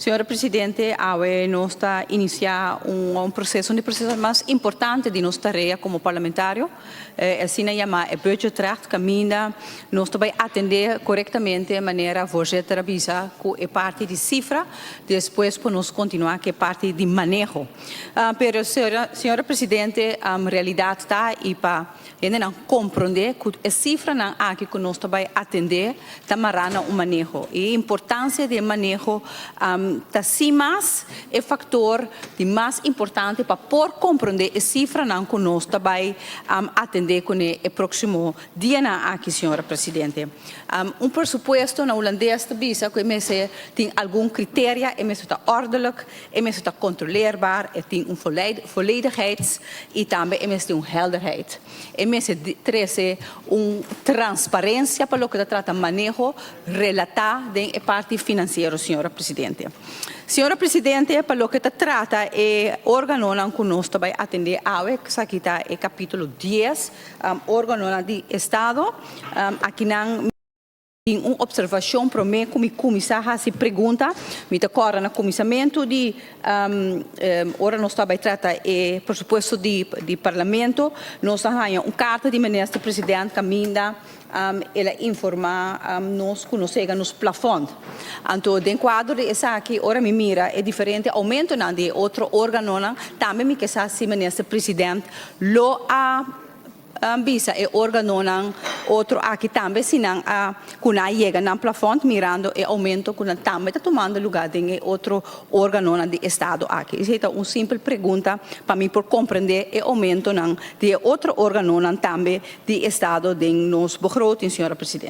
Señor Presidente, awe nos ta inicia un proceso, un di e proceso mas importante di nos tarea como parlamentario, asina yama e budgetrecht, caminda nos ta bay atende corectamente manera voorzitter a bisa cu e parti di cifra, despues pa nos continua cu e parti di maneho. Pero señor Presidente, realidad ta y pa hendenan comprende cu e cifranan aki cu nos ta bay atende ta mara na un maneho. E importancia di maneho ta si mas e factor di mas importante pa por comprende e cifranan cu nos ta bay atende cu e proximo dianan aki, señor Presidente. Un presupuesto, na Hulandes ta bisa cu mester tin algun criteria, e mester ta ordelijk, e mester ta controleerbaar, e tin un volledigheid y tambe e mester un helderheid. E mester trece un transparencia pa loke ta trata maneho relata den e parti financiero, señor Presidente. Señor Presidente, pa loke ta trata e organonan cu nos ta bay atende awe, esaki ta e capitulo 10, organonan di Estado, akinan tin un observacion prome cu mi cuminsa haci pregunta. Mi ta corda na cuminsamento di ora nos tabata trata e presupuesto di Parlamento, nos a haya un carta di Minister President caminda el a informa nos cu nos a yega nos plafond. Anto, den cuadro di esaki, ora mi mira e diferente aumentonan di otro organonan, tambe mi kier sa si Minister President lo a bisa e organonan otro aki tambe si nan a cu nan a yega nan plafond, mirando e aumento cu nan tambe ta tumando lugar den e otro organonan di Estado aki. Esey ta un simpel pregunta pa mi por comprende e aumentonan di e otro organonan tambe di Estado den nos begroting, señora Presidente.